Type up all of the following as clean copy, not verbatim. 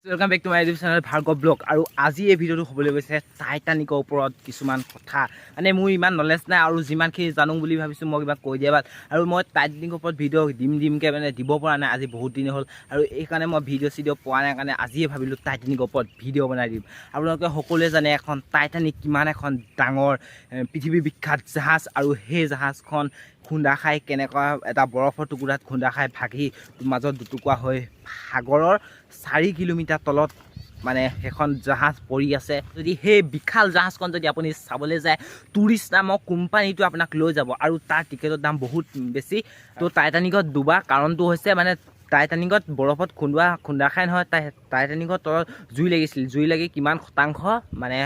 Welcome back to my YouTube channel Bhargav blog. আৰু আজি এই ভিডিঅ'টো হ'বলৈ গৈছে টাইটানিকৰ ওপৰত কিছুমান কথা। মানে মোৰ ইমান নলেজ নাই আৰু যিমানখিনি জানো বুলি ভাবিছোঁ, মই কিবা কৈ দিয়া ভাল। আৰু মই টাইটানিকৰ ওপৰত ভিডিঅ' দিম দিমকৈ মানে দিব পৰা নাই, আজি বহুত দিন হ'ল। আৰু এইকাৰণে মই ভিডিঅ' চিডিঅ' পোৱা নাই কাৰণে আজিয়ে ভাবিলোঁ টাইটানিকৰ ওপৰত ভিডিঅ' বনাই দিম। আপোনালোকে সকলোৱে জানে এখন টাইটানিক কিমান এখন ডাঙৰ পৃথিৱী বিখ্যাত জাহাজ। আৰু সেই জাহাজখন খুন্দা খাই কেনেকুৱা এটা বৰফৰ টুকুৰাত খুন্দা খাই ভাগি মাজত দুটুকুৰা হৈ সাগৰৰ 4 কিলোমিটাৰ তলত মানে সেইখন জাহাজ পৰি আছে। যদি সেই বিশাল জাহাজখন যদি আপুনি চাবলৈ যায়, টুৰিষ্ট নামৰ কোম্পানীটো আপোনাক লৈ যাব আৰু তাৰ টিকেটৰ দাম বহুত বেছি। তো টাইটানিকত ডুবা কাৰণটো হৈছে, মানে টাইটানিকত বৰফত খুন্দা খাই নহয়, টাইটানিকৰ তলত জুই লাগিছিল। জুই লাগি কিমান শতাংশ মানে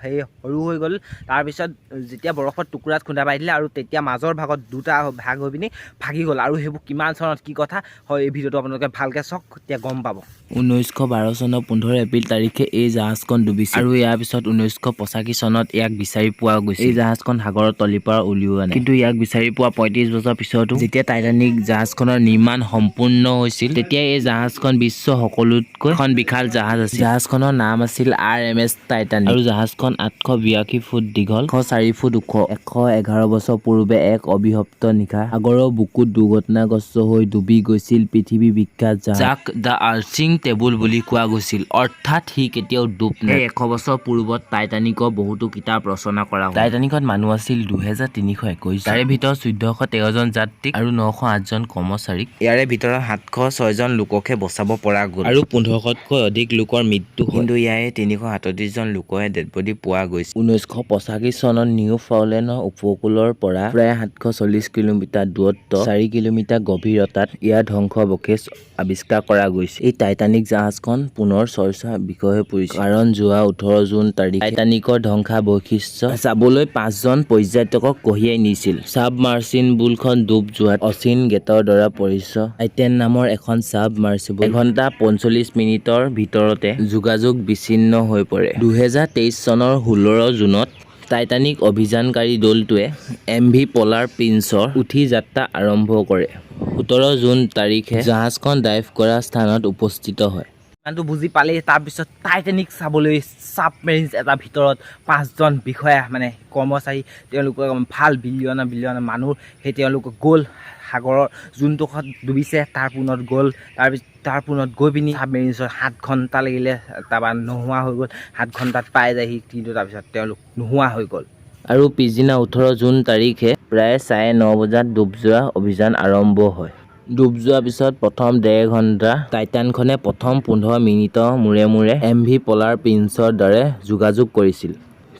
সেই সৰু হৈ গ'ল। তাৰপিছত যেতিয়া বৰফত টুকুৰাত খুন্দা পাই দিলে আৰু তেতিয়া মাজৰ ভাগত দুটা ভাগ হৈ পিনি ভাগি গ'ল। আৰু সেইবোৰ কিমান চনত কি কথা হয়, এই ভিডিঅ'টো আপোনালোকে ভালকৈ চাওক, তেতিয়া গম পাব। 1912 চনৰ 15 এপ্ৰিল তাৰিখে এই জাহাজখন ডুবিছিল আৰু ইয়াৰ পিছত 1985 চনত ইয়াক বিচাৰি পোৱা গৈছিল। এই জাহাজখন সাগৰৰ তলিৰ পৰা উলিওৱা নাই। কিন্তু ইয়াক বিচাৰি পোৱা 35 বছৰ পিছতো যেতিয়া টাইটানিক জাহাজখনৰ নিৰ্মাণ সম্পূৰ্ণ হৈছিল, তেতিয়া এই জাহাজখন বিশ্বৰ সকলোতকৈ এখন বিশাল জাহাজ আছিল। জাহাজখনৰ নাম আছিল আৰএমএছ টাইটানিক আৰু জাহাজখন 882 ফুট দীঘল, 104 ফুট ওখ। 111 বছৰ পূৰ্বে এক অভিশপ্ত নিশা সাগৰৰ বুকুত দুৰ্ঘটনাগ্ৰস্ত হৈ ডুবি গৈছিল পৃথিৱী বিখ্যাত জাহাজ, যাক the আৰ্চিং টেবুল বুলি কোৱা গৈছিল, অৰ্থাৎ সি কেতিয়াও ডুব নাই। 100 বছৰ পূৰ্বত টাইটানিকৰ বহুতো কিতাপ ৰচনা কৰা হয়। টাইটানিকত মানুহ আছিল 2321। তাৰে ভিতৰত 1413জন যাত্ৰী আৰু 908জন কৰ্মচাৰীক। ইয়াৰে ভিতৰত 706জন লোককহে বচাব পৰা গ'ল আৰু 1500তকৈ অধিক লোকৰ মৃত্যু হয়। কিন্তু ইয়াৰে 337জন লোকৰহে ডেড বডি পোৱা গৈছে। 1985 চনত নিউ ফাউলেনৰ উপকূলৰ পৰা প্ৰায় 740 কিলোমিটাৰ দূৰত্ব, 4 কিলোমিটাৰ গভীৰতাত ইয়াৰ ধ্বংসাৱশেষ আৱিষ্কাৰ কৰা গৈছে। এই টাইটানিক জাহাজখন পুনৰ চৰ্চাৰ বিষয় হৈ পৰিছে, কাৰণ যোৱা 18 জুন তাৰিখে টাইটানিকৰ ধ্বংসাৱশেষ চাবলৈ পাঁচজন পৰ্যটকক কঢ়িয়াই নিছিল। ছাবমাৰ্চিবলখন ডুব যোৱাত অচিন গেটৰ দ্বাৰা পৰিচিত টাইটেন নামৰ এখন ছাবমাৰ্চিবল 1 ঘণ্টা 45 মিনিটৰ ভিতৰতে যোগাযোগ বিচ্ছিন্ন হৈ পৰে। 2023 চনৰ 16 জুনত টাইটানিক অভিযানকাৰী দলটোৱে এম ভি পলাৰ প্ৰিন্সৰ উঠি যাত্ৰা আৰম্ভ কৰে। 17 জুন তাৰিখে জাহাজখন ডাইভ কৰা স্থানত উপস্থিত হয়। ইমানটো বুজি পালেই। তাৰপিছত টাইটানিক চাবলৈ ছাবমেৰিনছ এটা ভিতৰত পাঁচজন বিষয়া মানে কৰ্মচাৰী, তেওঁলোকৰ ভাল বিলিয়নৰ বিলিয়নৰ মানুহ, সেই তেওঁলোক গ'ল। সাগৰৰ যোনটোখত ডুবিছে তাৰ পুনত গ'ল। তাৰপিছত তাৰ পুনত গৈ পিনি ছাবমেৰিনছত 7 ঘণ্টা লাগিলে, তাৰপৰা নোহোৱা হৈ গ'ল। 7 ঘণ্টাত পাই যায়হি, কিন্তু তাৰপিছত তেওঁলোক নোহোৱা হৈ গ'ল। আৰু পিছদিনা 18 জুন তাৰিখে প্ৰায় 9:30 বজাত ডুব যোৱা অভিযান আৰম্ভ হয়। ডুব যোৱাৰ পিছত প্ৰথম ডেৰ ঘণ্টা টাইটানখনে প্ৰথম 15 মিনিটৰ মূৰে মূৰে এম ভি পলাৰ প্ৰিন্সৰ দৰে যোগাযোগ কৰিছিল।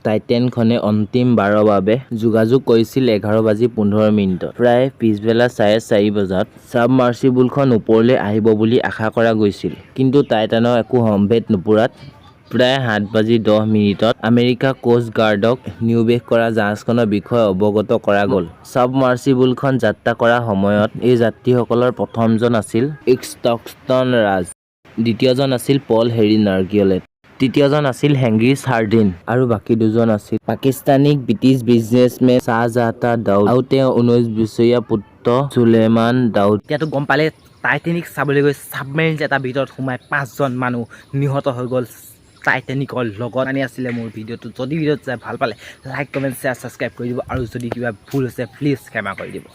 টাইটেনখনে অন্তিমবাৰৰ বাবে যোগাযোগ কৰিছিল 11 বাজি 15 মিনিটত। প্ৰায় পিছবেলা 4:30 বজাত ছাবমাৰ্চিবলখন ওপৰলৈ আহিব বুলি আশা কৰা গৈছিল। কিন্তু টাইটানৰ একো সম্ভেদ নোপোৱাত প্ৰায় 7 বাজি 10 মিনিটত আমেৰিকা কোষ্ট গাৰ্ডক নিৰ্দেশ কৰা জাহাজখনৰ বিষয়ে অৱগত কৰা গ'ল। ছাবমাৰ্চিবলখন যাত্ৰা কৰাৰ সময়ত এই যাত্ৰীসকলৰ প্ৰথমজন আছিল ইক্সটন ৰাজ, দ্বিতীয়জন আছিল পল হেৰি নাৰ্গিয়লেট, তৃতীয়জন আছিল হেনৰী হাৰ্ডিন আৰু বাকী দুজন আছিল পাকিস্তানী ব্ৰিটিছ বিজনেছমেন শ্বাহজাদা দাউদ আৰু তেওঁৰ 19 বছৰীয়া পুত্ৰ চুলেমান দাউদ। এতিয়াতো গম পালে, টাইটেনিক চাবলৈ গৈ ছাবমেৰিন এটা ভিতৰত সোমাই পাঁচজন মানুহ নিহত হৈ গ'ল টাইটেনিকৰ লগত। আনি আছিলে মোৰ ভিডিঅ'টো। যদি ভিডিঅ'টো চাই ভাল পালে, লাইক, কমেণ্ট, শ্বেয়াৰ, ছাবস্ক্ৰাইব কৰি দিব আৰু যদি কিবা ভুল হৈছে, প্লিজ ক্ষমা কৰি দিব।